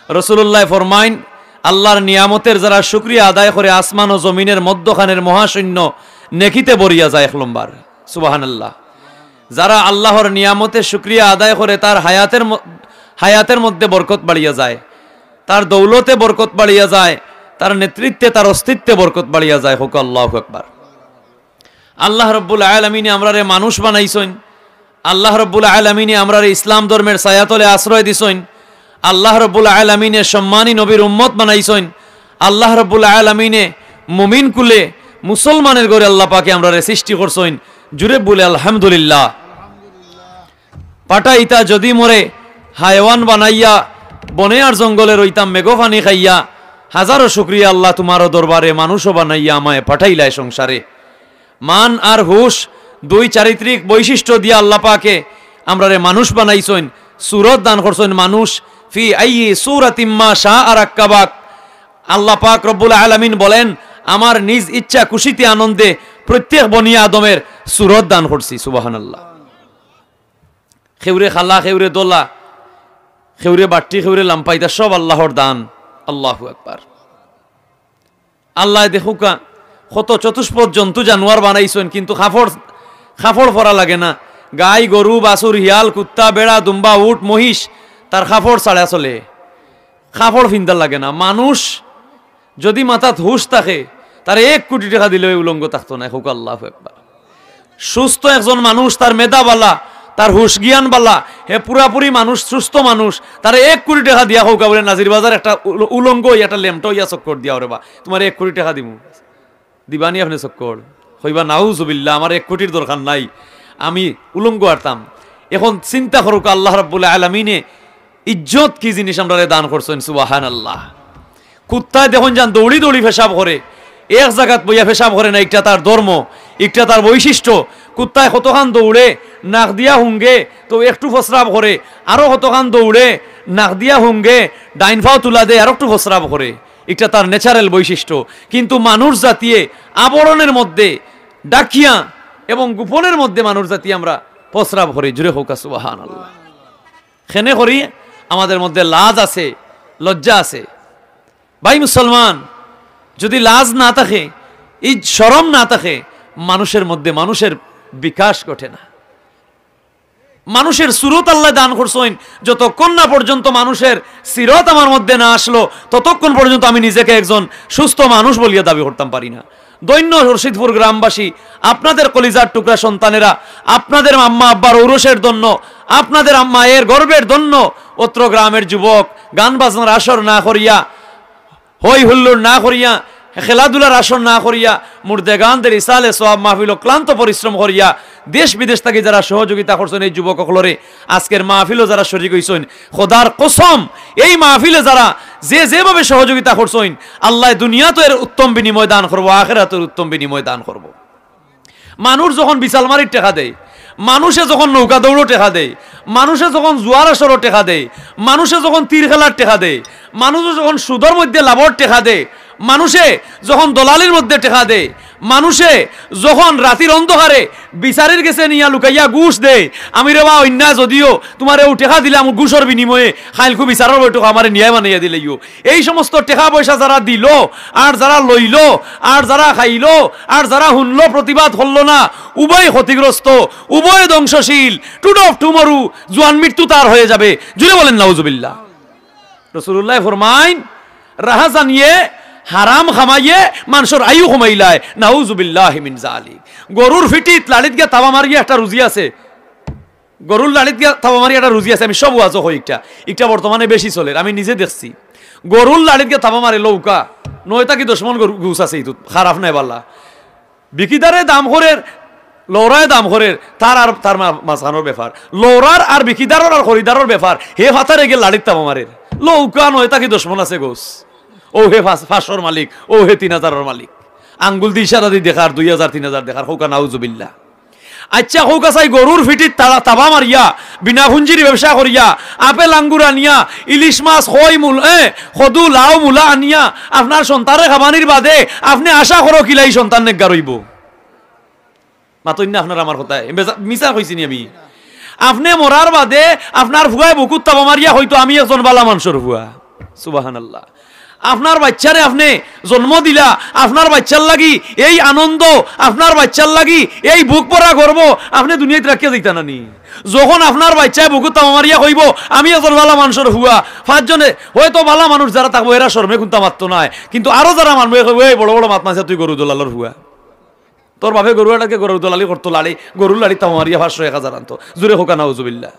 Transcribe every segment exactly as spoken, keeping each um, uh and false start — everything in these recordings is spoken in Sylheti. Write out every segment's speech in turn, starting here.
রাসূলুল্লায় ফরমাইন, আল্লার নিয়ামতের যারা শুকরিয়া আদায় করে, আসমান ও জমিনের মধ্যখানের মহাশূন্য নেকিতে ভরিয়া যায় এক লম্বার। সুবহানাল্লাহ। যারা আল্লাহর নিয়ামতের শুকরিয়া আদায় করে, তার হায়াতের ম-, হায়াতের মধ্যে বরকত বাড়িয়া যায়, তার দৌলতে বরকত বাড়িয়া যায়, তার নেতৃত্বে, তার অস্তিত্বে বরকত বাড়িয়া যায়। কউক্কা আল্লাহু আকবার। আল্লাহ রব্বুল আলামিনে আমরারে মানুষ বানাইছইন। আল্লাহ রব্বুল আলামিনে আমরারে ইসলাম ধর্মের ছায়াতলে আশ্রয় দিছইন। আল্লাহ রব্বুল আলামিনে সম্মানী নবীর উম্মত বানাইছইন। আল্লাহ রব্বুল আলামিনে মুমিন কুলে মুসলমানের ঘরে আল্লাহ পাকে আমরারে সৃষ্টি করছইন। জুরে বলে আলহামদুলিল্লাহ। পাঠাইতা যদি মোরে হায়ওয়ান বানাইয়া, বনে আর জঙ্গলে রইতাম মেঘো পানি খাইয়া। হাজারো শুকরিয়া আল্লাহ তুমারও দরবারে, মানুষও বানাইয়া আমায় পাঠাইলায় সংসারে। মান আর হুশ, দুই চারিত্রিক বৈশিষ্ট্য দিয়া আল্লাহ পাকে আমরারে মানুষ বানাইছইন, সুরত দান করছইন মানুষ। ফি আইয়ি সূরাতিম মা শাআ রাক্কাবাক। আল্লাহ পাক রব্বুল আলামিন বলেন, আমার নিজ ইচ্ছা খুশিতে আনন্দে প্রত্যেক বনি আদমের সুরত দান করছি। সুবহানাল্লাহ। খেউরে খালা, খেউরে দলা, খেউরে বাট্টি, খেউরে লাম্পা, ইতা সব আল্লাহর দান। আল্লাহু আকবার। আল্লায় দেখউক্কা, কত চতুষ্পদ জন্তু জানোয়ার বানাইছইন, কিন্তু কাপড়, কাপড় পরা লাগে না। গাই, গরু, বাছুর, হিয়াল, কুত্তা, বেড়া, দুম্বা, উট, মহিষ, তার কাপড় ছাড়া চলে, কাপড় ফিন্দা লাগে না। মানুষ যদি মাথাত হুশ থাকে, তারে এক কোটি টেকা দিলেও উলঙ্গ থাকতো নায়। কউক্কা আল্লাহু আকবার। সুস্থ একজন মানুষ, তার মেধা বালা, তার হুশ জ্ঞান বালা, হে পুরাপুরি মানুষ, সুস্থ মানুষ, তারে এক কোটি টেকা দিয়া কউক্কা বুলে নাজির বাজার একটা উল-, উলঙ্গ অইয়া একটা লেমটা অইয়া চক্কর দিয়া, ওরে বা, তুমারে এক কোটি টেকা দিমু, দিবানি আপনে চক্কর? কইবা, নাউজুবিল্লাহ, আমার এক কোটির দরকার নাই, আমি উলঙ্গ আরতাম। এখন চিন্তা করউক্কা, আল্লাহ রাব্বুল আলামিনে ইজ্জত কি জিনিস আমরারে দান করছইন, সুবহানাল্লাহ। কুত্তায় দেখইন যান দৌড়ি দৌড়ি পেশাব করে, এক জাগাত বইয়া পেশাব করে না, ইকটা তার ধর্ম, ইকটা তার বৈশিষ্ট্য। কুত্তায় কতখান দৌড়ে, নাক দিয়া হুঙ্গে, তো একটু প্রস্রাব করে, আরো কতখান দৌড়ে, নাক দিয়া হুঙ্গে, ডাইন পাও তুলা দেয়, আর একটু প্রস্রাব করে। ইকটা তার natural বৈশিষ্ট্য। কিন্তু মানুষ জাতিয়ে আবরণের মধ্যে ডাকিয়া এবং গোপনের মধ্যে মানুষ জাতি আমরা প্রস্রাব করি। জুরে কউক্কা সুবহানাল্লাহ। কেনে করি? আমাদের মধ্যে লাজ আছে, লজ্জা আছে। ভাই মুসলমান, যদি লাজ না থাকে, এই শরম না থাকে, মানুষের মধ্যে মানুষের বিকাশ ঘটে না। মানুষের সুরত আল্লায় দান করছইন, যতক্ষণ না পর্যন্ত মানুষের সিরত আমার মধ্যে না আসলো, ততক্ষণ পর্যন্ত আমি নিজেকে একজন সুস্থ মানুষ বলিয়া দাবি করতাম পারি না। ধন্য রশিদপুর গ্রামবাসী, আপনাদের কলিজার টুকরা সন্তানেরা, আপনাদের আম্মা আব্বার ঔরসের ধন্য, আপনাদের আম্মা এর গর্বের ধন্য। অত্র গ্রামের যুবক গান বাজনার আসর না করিয়া, হই হুল্লোড় না করিয়া, খেলাধুলার আসর না করিয়া, মুর্দেগানদের ইসালে সওয়াব মাহফিল অক্লান্ত পরিশ্রম করিয়া, দেশ বিদেশ থাকি যারা সহযোগিতা করছইন এই যুবক অকলরে, আজকের মাহফিলও যারা শরিক অইছইন, খোদার কসম, এই মাহফিলে যারা যে যেভাবে সহযোগিতা করছইন, আল্লায় দুনিয়াত এর উত্তম বিনিময় দান করবো, আখেরাতর উত্তম বিনিময় দান করবো। মানুষ যখন বিছালমারির টেকা দেয়, মানুষে যখন নৌকা দৌড়ো টেকা দেয়, মানুষে যখন জুয়ার আসরো টেকা দেয়, মানুষে যখন তীর খেলার টেকা দেয়, মানুষে যখন সুদর মধ্যে লাভর টেকা দেয়, মানুষে যখন দলালির মধ্যে টেকা দেয়, মানুষে যখন রাতির অন্ধকারে বিচারির গেছে নিয়া লুকাইয়া ঘুষ দেয়, আমি রে বা অন্যায় যদিও তুমারে অউ টেকা দিলাম ঘুষর বিনিময়ে, কাইলকু বিচারর বৈঠক আমারে ন্যায় বানাইয়া দিলাইও। এই সমস্ত টেকা পয়সা যারা দিলো, আর যারা লইলো, আর যারা খাইলো, আর যারা হুনলো, প্রতিবাদ করলো না, উভয় ক্ষতিগ্রস্ত, উভয় ধ্বংসশীল। Today or tomorrow জুয়ান মৃত্যু তার হয়ে যাবে। জুরে বলেন নাউজুবিল্লাহ। রাসূলুল্লায় ফরমাইন, রাহা জানিয়ে হারাম খামাইয়ে মানষর আয়ু কমাইলায়, নাউজুবিল্লাহি মিন জালিক। গরুর ফিটিত লাড়িত গিয়া তাবা মারিয়া একটা রুজি আছে, গরুর লাড়িত গিয়া তাবা মারি একটা রুজি আছে, আমি সব ওয়াজো কই ইকটা, ইকটা বর্তমানে বেশি চলের, আমি নিজে দেখছি। গরুর লাড়িত গিয়া তাবা মারে লউকা, নয় থাকি দশ মণ গরু, গুস আছে ইতুত, খারাপ নায় বালা। বিকিদারে দাম করের, লৌরায় দাম করের, তার আর তার মা-, মাঝখানোর ব্যাপার। লৌরার আর বিকিদারর আর খরিদারর ব্যাপার, হে ফাতারে গিয়া লাড়িত তাবা মারের। লউকা নয় থাকি দশ মণ আছে গুস। অউ হে পাঁচ-, পাঁচশোর মালিক, অউ হে তিন হাজারর মালিক। আঙ্গুল দি ইশারা দি দেখার, দুই হাজার, তিন হাজার দেখার, কউকা নাউজুবিল্লাহ। আচ্ছা, কউকা চাই, গরুর ফিটিত তালা, তাবা মারিয়া, বিনা পুঞ্জির ব্যবসা করিয়া, আপেল আঙ্গুর আনিয়া, ইলিশ মাছ, খই, মূল, এ, কদু, লাউ, মূলা আনিয়া, আপনার সন্তানরে খাবানির বাদে আপনে আশা করো কিলা ই সন্তান নেককার অইবো? মাতইন না আপনারা আমার কথায়, বেজা-, মিছা কইছি নি আমি? আপনে মরার বাদে আপনার ফুয়ায় বুকুত তাবা মারিয়া কইতো, "আমি একজন বালা মানষর ফুয়া।" সুবহানাল্লাহ। আপনার বাইচ্চারে আপনে জন্ম দিলা, আপনার বাইচ্চার লাগি এই আনন্দ, আপনার বাইচ্চার লাগি এই বুক ভরা গর্ব, আপনে দুনিয়াত রাখিয়া যাইতা না নি? যখন আপনার বাইচ্চায় বুকুত তামা মারিয়া কইবো, "আমি একজন ভালা মানষর ফুয়া", পাঁচজনে হয়তো ভালা মানুষ যারা থাকবো, এরা শরমে কুন্তা মাততো নায়, কিন্তু আরো যারা মানবো, এ কইবো, "এই বড় বড় মাত মাতছে তুই গরু দলালর ফুয়া।" তোর বাপে গরু আটাকে গরু দলালি করতো, লাড়ি, গরুর লাড়ি তামা মারিয়া পাঁচশো এক হাজার আনতো। জুরে কউক্কা নাউজুবিল্লাহ।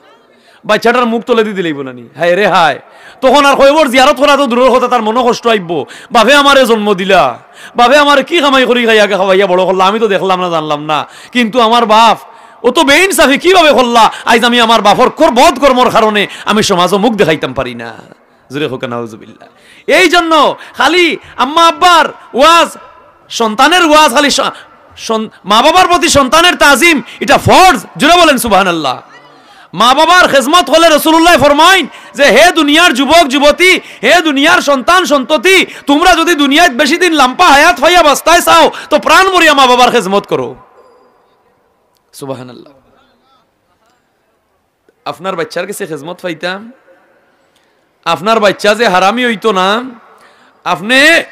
বাইচ্চাটার মুখ তলেদি দিলাইবো না নি? হায় রে হায়। তখন আর কইবো, জিয়ারত করা তো দূরর কথা, তার মনো কষ্ট আইবো। বাপে আমারে জন্ম দিলা, বাপে আমারে কি কামাই করি খাইয়া খাওয়াইয়া বড় করলা, আমি তো দেখলাম না, জানলাম না। কিন্তু আমার বাপ অত বেইনসাফি কিভাবে করলা, আইজ আমি আমার বাপর কর-, বদ কর্মর কারণে আমি সমাজো মুখ দেখাইতাম পারি না। জুরে কউক্কা নাউজুবিল্লাহ। এই জন্য খালি আম্মা আব্বার ওয়াজ, সন্তানের ওয়াজ, খালি স-, সন-, মা বাবার প্রতি সন্তানের তাজিম, এটা ফরজ। জুরে বলেন সুবহানাল্লাহ। মা বাবার খেজমত করলে রাসূলুল্লায় ফরমাইন যে, "হে দুনিয়ার যুবক যুবতী, হে দুনিয়ার সন্তান সন্ততি, তুমরা যুদি দুনিয়াত বেশি দিন লাম্বা হায়াত পাইয়া বাঁচতায় চাও, তো প্রাণ ভরিয়া মা বাবার খেজমত করো।" সুবহানাল্লাহ। আপনার বাইচ্চার গেছে খেজমত পাইতাম। আপনার বাইচ্চা যে হারামি অইতো না, আপনে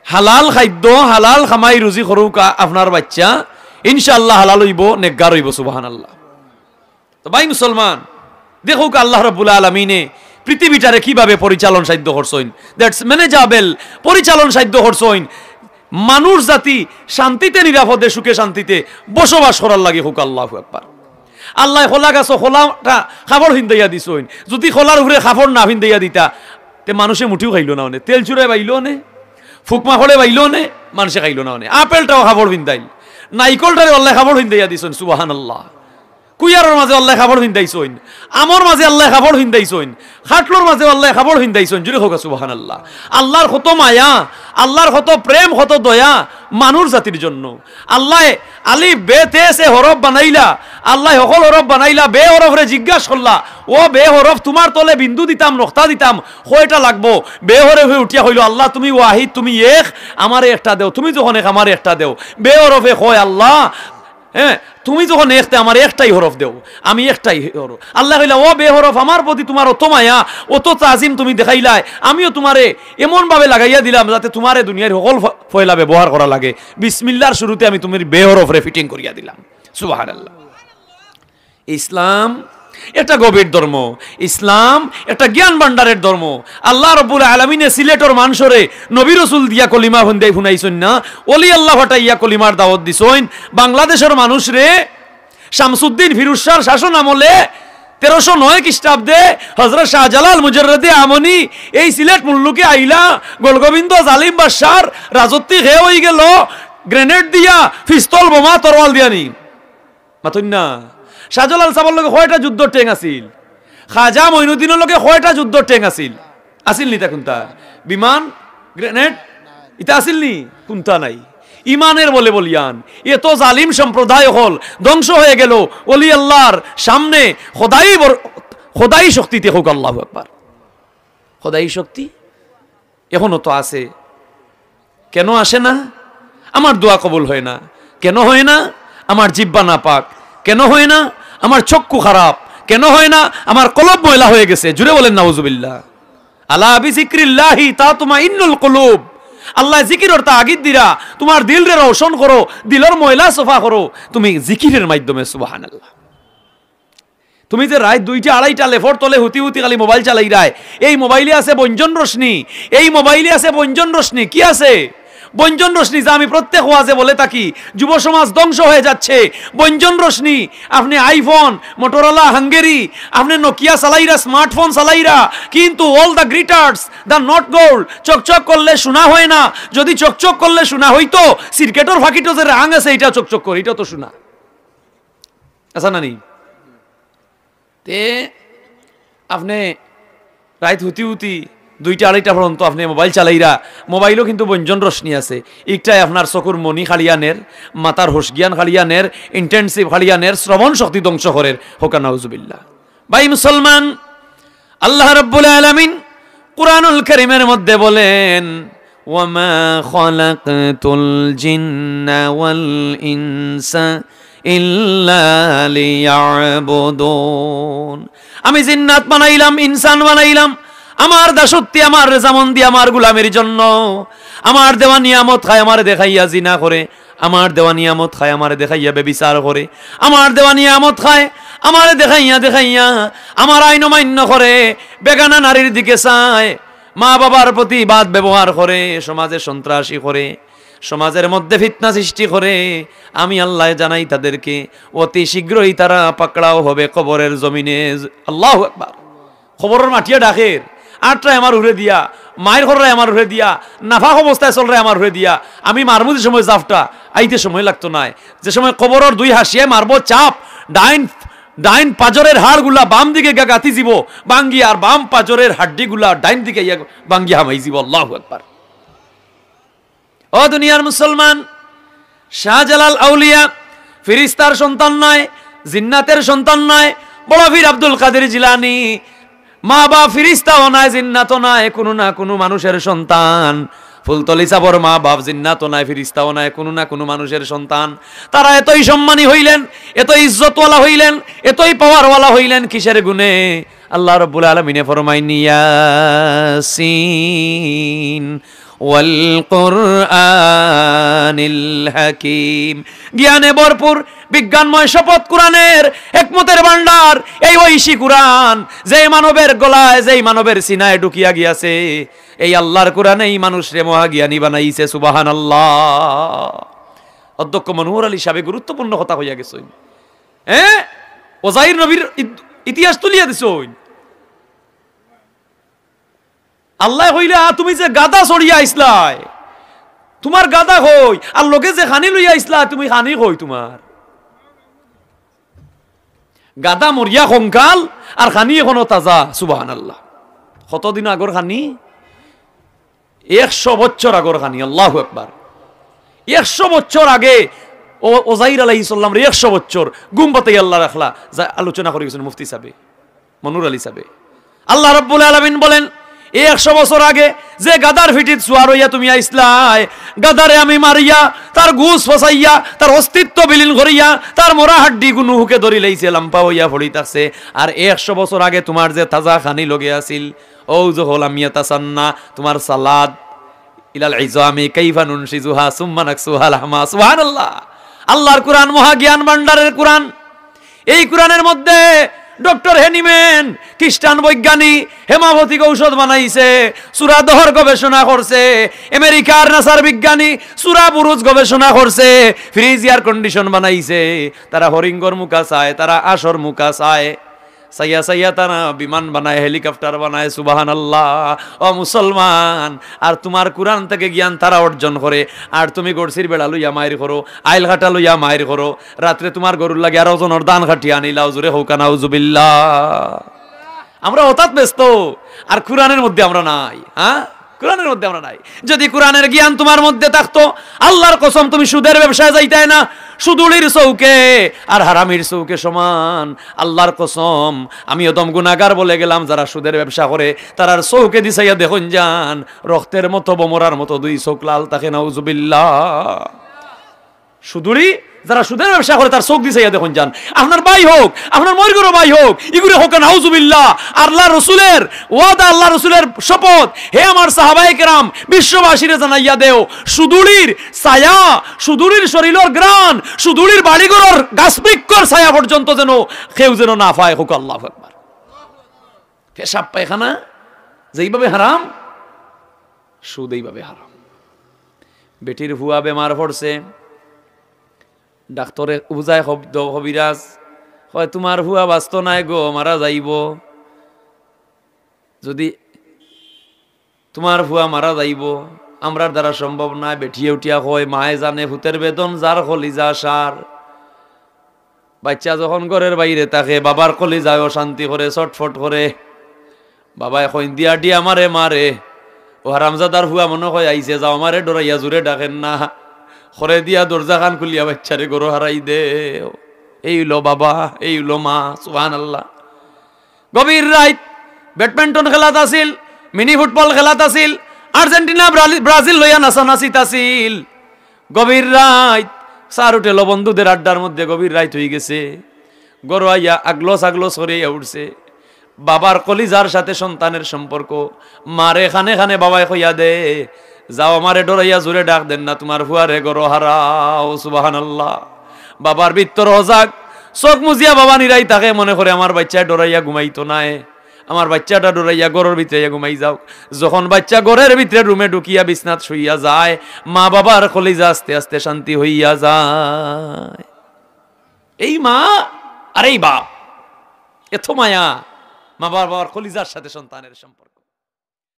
হালাল খাদ্য, হালাল কামাই রুজি করউক্কা আপনার বাইচ্চা, ইনশাআল্লাহ হালাল অইবো, নেককার অইবো। সুবহানাল্লাহ। তো ভাই মুসলমান, দেখউক্কা আল্লাহ রাব্বুল আলামিনে পৃথিবীটারে কিভাবে পরিচালন সাধ্য করছইন, that's manageable, পরিচালন সাধ্য করছইন। মানুষ জাতি শান্তিতে, নিরাপদে, সুখে, শান্তিতে বসবাস করার লাগি। কউক্কা আল্লাহু আকবার। আল্লায় কলা গাছো কলাটা কাপড় ফিন্দাইয়া দিছইন, যুদি কলার উপরে কাপড় না ফিন্দাইয়া দিতা, তে মানুষে মুঠিও খাইলো না অনে, তেল চুরায় পাইলো অনে, ফুকমাকড়ে পাইলো অনে, মানষে খাইলো না অনে। আপেলটাও কাপড় ফিন্দাইল, নাইকলটারে আল্লায় কাপড় ফিন্দাইয়া দিছইন। সুবহানাল্লাহ। কুইয়ারর মাঝে আল্লায় কাপড় ফিন্দাইছইন, আমর মাঝে আল্লায় কাপড় ফিন্দাইছইন, খাটলর মাঝে আল্লায় কাপড় ফিন্দাইছইন। জুরে কউক্কা সুবহানাল্লাহ। আল্লাহর কত মায়া, আল্লাহর কত প্রেম, কত দয়া মানুষ জাতির জন্য। আল্লায় আলিফ বে তে সে হরফ বানাইলা, আল্লায় হকল হরফ বানাইলা, বে হরফরে জিজ্ঞাস করলা, "ও বে হরফ, তুমার তলে বিন্দু দিতাম, নক্তা দিতাম, কয়টা লাগবো?" বে হরফে উঠিয়া কইলো, "আল্লাহ, তুমি ওয়াহিদ, তুমি এক, আমারে একটা দেও, তুমি যখন এক, আমারে একটা দেও।" বে হরফে কয়, "আল্লাহ, হ্যাঁ, তুমি যখন এক, তে আমারে একটাই হরফ দেও, আমি একটাই হরফ।" আল্লায় কইলা, "ও বে হরফ, আমার প্রতি তুমার অত মায়া, অত তাজিম তুমি দেখাইলায়, আমিও তুমারে এমন ভাবে লাগাইয়া দিলাম যাতে তুমারে দুনিয়ার হকল ফ-, ফয়লা ব্যবহার করা লাগে। বিসমিল্লাহর শুরুতে আমি তুমির বে হরফরে fitting করিয়া দিলাম।" সুবহানাল্লাহ। ইসলাম একটা গভীর ধর্ম, ইসলাম একটা জ্ঞান ভান্ডারের ধর্ম। আল্লাহ রাব্বুল আলামিনে সিলেটর মানষরে নবী রসুল দিয়া কলিমা হুনাইছইন না, অলি আল্লাহ ফাটাইয়া কলিমার দাওয়াত দিছইন। বাংলাদেশর মানুষরে শামসুদ্দিন ফিরোজ শাহর শাসন আমলে তেরোশো নয় খ্রিস্টাব্দে হযরত শাহজালাল মুজাররদে আমনি এই সিলেট মুল্লুকে আইলা, গোলগোবিন্দ জালিম বাদশার রাজত্ব হে অইগেলো, grenade দিয়া, পিস্তল, বোমা, তরোয়াল দিয়া নি। মাতইন না। শাহজালাল সাবর লগে কয়টা যুদ্ধর ট্যাঙ্ক আছিল? খাজা মঈনুদ্দিনর লগে কয়টা যুদ্ধর ট্যাঙ্ক আছিল? আছিল নি তা কুন্তা? বিমান, grenade, ইতা আছিল নি? কুন্তা নাই। ইমানের বলে বলিয়ান। এত জালিম সম্প্রদায় অকল ধ্বংস অইগেলো অলি আল্লাহর সামনে। খোদাই বর-, খোদাই শক্তিতে। কউক্কা আল্লাহু আকবার। খোদাই শক্তি এখনো তো আছে। কেন আসে না? আমার দোয়া কবুল হয় না। কেন হয় না? আমার জিব্বা নাপাক। কেন হয় না? আমার চক্ষু খারাপ। কেন হয় না? আমার কলব ময়লা হয়ে গেছে। জুরে বলেন নাউজুবিল্লাহ। আলা বিযিকরিল্লাহি তাতমাইন্নুল কুলুব। আল্লায় জিকিরর তাগিদ দিরা, তুমার দিলরে রোশন করো, দিলর ময়লা সাফা করো তুমি জিকিরের মাধ্যমে। সুবহানাল্লাহ। তুমি যে রাইত দুইটা আড়াইটা লেফর তলে হুতি হুতি খালি মোবাইল চালাইরায়, এই মোবাইলে আছে বঞ্জন রশ্মি, এই মোবাইলে আছে বঞ্জন রশ্মি। কি আছে? বঞ্জন রশ্মি, যা আমি প্রত্যেক ওয়াজে বলে থাকি, যুব সমাজ ধ্বংস হয়ে যাচ্ছে। বঞ্জন রশ্মি, আপনে iPhone, Motorola, Hungary, আপনে Nokia চালাইরা, smartphone চালাইরা, কিন্তু all the glitters, the not gold, চকচক করলে সোনা হয় না। যদি চকচক করলে সোনা হইতো, সিরকেটর ফাকিটো যে রাং আছে, এটা চকচক করে, এটা তো সোনা। আচ্ছা না নি? তে আপনে রাইত হুতি হুতি দুইটা আড়াইটা পর্যন্ত আপনে মোবাইল চালাইরা, মোবাইলও কিন্তু বঞ্জন রশ্মি আছে। ইকটায় আপনার চকুর মনি কাড়িয়া নের, মাথার হুশ জ্ঞান কাড়িয়া নের, intensive কাড়িয়া নের, শ্রবণ শক্তি ধ্বংস করের। কউক্কা নাউজুবিল্লাহ। ভাই মুসলমান, আল্লাহ রাব্বুল আলামিন কুরআনুল কারীমের মধ্যে বলেন, "ওয়া মা খালাকতুল জিন্না ওয়াল ইনসা ইল্লা লিয়াবুদুন।" আমি জিন্নাত বানাইলাম, ইনসান বানাইলাম, আমার দাসত্বে, আমার রেজামন্দি, আমার গুলামির জন্য আমার দেওয়া নিয়ামত খায় আমারে দেখাইয়া জিনা করে, আমার দেওয়া নিয়ামত খায় আমারে দেখাইয়া ব্যভিচার করে, আমার দেওয়া নিয়ামত খায় আমারে দেখাইয়া দেখাইয়া আমার আইন অমান্য করে, বেগানা নারীর দিকে চায়, মা বাবার প্রতি বাদ ব্যবহার করে, সমাজে সন্ত্রাসী করে, সমাজের মধ্যে ফিতনা সৃষ্টি করে। আমি আল্লায় জানাই তাদেরকে, অতি শীঘ্রই তারা পাকড়াও হবে কবরের জমিনে। আল্লাহু আকবার। কবরর মাটিয়ে ডাকের, আটরায় আমার উরে দিয়া, মাইর কররায় আমার উরে দিয়া, নাফাক অবস্থায় চলরায় আমার উরে দিয়া। আমি মারমু যে সময় জাফটা, আইতে সময় লাগতো নায়। যে সময় কবরর দুই হাসিয়ায় মারবো চাপ, ডাইন, ডাইন পাজরের হাড়গুলা বাম দিকে গা গাতি যিবো ভাঙ্গি, আর বাম পাজরের হাড্ডিগুলা ডাইন দিকে ইয়া ভাঙ্গি হামাই যিবো। আল্লাহু আকবার। ও দুনিয়ার মুসলমান, শাহজালাল আউলিয়া ফিরিস্তার সন্তান নায়, জিন্নাতের সন্তান নায়। বড় পীর আব্দুল কাদের জিলানী মা বাপ ফিরিস্তাও নায়, জিন্নাতও নায়, কুনু না কুনু মানুষের সন্তান। ফুলতলি ছাবর মা বাপ জিন্নাতও নায়, ফিরিস্তাও নায়, কুনু না কুনু মানুষের সন্তান। তারা এতই সম্মানী হইলেন, এতই ইজ্জতওয়ালা হইলেন, এতই পাওয়ারওয়ালা হইলেন, কিসের গুণে? আল্লাহ রাব্বুল আলামিনে ফরমাইন, ইয়াসিন ওয়াল কুরআনিল হাকিম। জ্ঞানে ভরপুর, বিজ্ঞানময় শপথ কোরআনের, হিকমতের ভান্ডার, এই ঐশী কোরআন, যেই মানবের গলায়, যেই মানবের সিনায় ঢুকিয়া গিয়াছে, এই আল্লাহর কোরআনে এই মানুষরে মহাজ্ঞানী বানাইছে। সুবহানাল্লাহ। অধ্যক্ষ মনোহর আলী সাহেব গুরুত্বপূর্ণ কথা কইয়া গেছইন। হ্যাঁ, ওজাইর নবীর ইত-, ইতিহাস তুলিয়া দিছইন। আল্লায় কইলা, "তুমি যে গাধা চড়িয়া আইছলায়, তুমার গাধা কই? আর লগে যে খানি লইয়া আইছলায়, তুমি খানি কই তুমার?" গাধা মরিয়া কঙ্কাল, আর খানি এখনো তাজা। সুবহানাল্লাহ। কতদিন আগর খানি? একশো বছর আগর খানি। আল্লাহু আকবার। একশো বছর আগে ও ওজাইর আলাইহিস সালামরে একশো বছর ঘুম পাতাইয়া আল্লাহ রাখলা, যা আলোচনা করি গেছইন মুফতি সাহেবে, মনোহর আলী সাহেবে। আল্লাহ রাব্বুল আলামিন বলেন, এই একশো বছর আগে যে গাধার ফিঠিত সুয়ার অইয়া তুমি আইছলায়, গাধারে আমি মারিয়া, তার গুস ফসাইয়া, তার অস্তিত্ব বিলীন করিয়া, তার মরা হাড্ডিগুনু হুকে ধরি লাইছে, লাম্পা অইয়া পড়ি থাকছে। আর একশো বছর আগে তুমার যে তাজা খানি লগে আছিল, ও যে লাম ইয়াতাসান্না, তুমার সালাদ, ইলাল ইজামি কাইফা নুনশিজুহা সুম্মা নাকসুহা লাহমা। সুবহানাল্লাহ। আল্লাহর কোরআন মহা জ্ঞান ভান্ডারের কোরআন। এই কোরআনের মধ্যে ডক্টর হেনিম্যান, খ্রিস্টান বৈজ্ঞানিক, হেমাপথিক ঔষধ বানাইছে, সুরা দহর গবেষণা করছে, আমেরিকার নাসার বিজ্ঞানী সুরা বুরুজ গবেষণা করছে, ফ্রিজ এয়ার কন্ডিশন বানাইছে, তারা হরিঙ্গর মুখা চায়, তারা আশর মুখা চায়, চাইয়া চাইয়া তারা বিমান বানায়, হেলিকপ্টার বানায়। সুবহানাল্লাহ। ও মুসলমান, আর তুমার কোরআন থাকি জ্ঞান তারা অর্জন করে, আর তুমি গড়সির বেড়া লইয়া মাইর করো, আইল কাটা লইয়া মাইর করো, রাত্রে তুমার গরুর লাগি আরো জনর ধান কাটিয়া আনিলাও, জোরে কউক্কা নাউজুবিল্লাহ। আমরা অতাত ব্যস্ত, আর কোরআনের মধ্যে আমরা নাই। হ্যাঁ, কোরআনের মধ্যে আমরা নাই। যদি কোরআনের জ্ঞান তুমার মধ্যে থাকতো, আল্লাহর কসম, তুমি সুদের ব্যবসায় যাইতায় না। সুদুলির চউখে আর হারামির চউখে সমান। আল্লাহর কসম, আমি অদম গুনাহগার বলে গেলাম, যারা সুদের ব্যবসা করে, তারার চউখেদি চাইয়া দেখইন যান, রক্তের মতো, বমরার মতো দুই চউখ লাল থাকে, নাউজুবিল্লাহ। সুদুলি, যারা সুদের ব্যবসা করে, তার চউখদি চাইয়া দেখইন যান। আপনার ভাই হউক, আপনার মইরগরো ভাই হউক, ইগুরে কউক্কা নাউজুবিল্লাহ। আল্লাহ রসুলের ওয়াদা, আল্লাহ রসুলের শপথ, হে আমার সাহাবায়ে কেরাম, বিশ্ববাসীরে জানাইয়া দেও, সুদুলির ছায়া, সুদুলির শরীলর ঘ্রাণ, সুদুলির বাড়িঘরর গাছবৃক্ষর ছায়া পর্যন্ত যেন কেউ যেন না পায়। কউক্কা আল্লাহু আকবার। পেশাব পায়খানা যেইভাবে হারাম, সুদ এইভাবে হারাম। বেটির ফুয়া বেমার পড়ছে, ডাক্তরে বুঝায়, কবিরাজ কয়, "তুমার ফুয়া বাঁচতো নায় গো, মারা যাইবো। যদি তুমার ফুয়া মারা যাইবো, আমরার দ্বারা সম্ভব নায়।" বেটিয়ে উঠিয়া কয়, "মায়ে জানে ফুতের বেদন, যার কলিজা সার।" বাইচ্চা যখন ঘরর বাইরে থাকে, বাবার কলিজায় অশান্তি করে, ছটফট করে। বাবায় কইন দিয়া, "ডি আমারে মারে, ও হারামজাদার ফুয়া মনো কয় আইছে, যাও আমারে ডরাইয়া জুরে ডাকেন না।" খরে দিয়া দরজাখান খুলিয়া বাইচ্চারে ঘরো হারাই দেও। এই অইলো বাবা, এই অইলো মা, সুবহানাল্লাহ। গভীর রাইত ব্যাডমিন্টন খেলাত আছিল, মিনি ফুটবল খেলাত আছিল, আর্জেন্টিনা ব্রালি-, ব্রাজিল লইয়া নাচানাচিত আছিল। গভীর রাইত, চার হোটেলো বন্ধুদের আড্ডার মধ্যে গভীর রাইত অইগেছে। ঘরো আইয়া আগলস আগলস করিয়া উঠছে। বাবার কলিজার সাথে সন্তানের সম্পর্ক। মারে খানে খানে বাবায় কইয়া দে, "যাও, আমারে ডরাইয়া জোরে ডাক দেন না, তুমার ফুয়ারে ঘরো হারাও।" সুবহানাল্লাহ। বাবার ভিতর হজাগ, চোখ মুজিয়া বাবা নিরাই থাকে, মনে করে, "আমার বাইচ্চায় ডরাইয়া ঘুমাইতো নায়, আমার বাইচ্চাটা ডরাইয়া ঘরর ভিতরে আইয়া ঘুমাই যাউক।" যখন বাইচ্চা ঘরর ভিতরে রুমে ঢুকিয়া বিছনাত শুইয়া যায়, মা বাবার কলিজা আস্তে আস্তে শান্তি হইয়া যায়। এই মা আর এই বাপ, এত মায়া, মা বাবার কলিজার সাথে সন্তানের সম্পর্ক।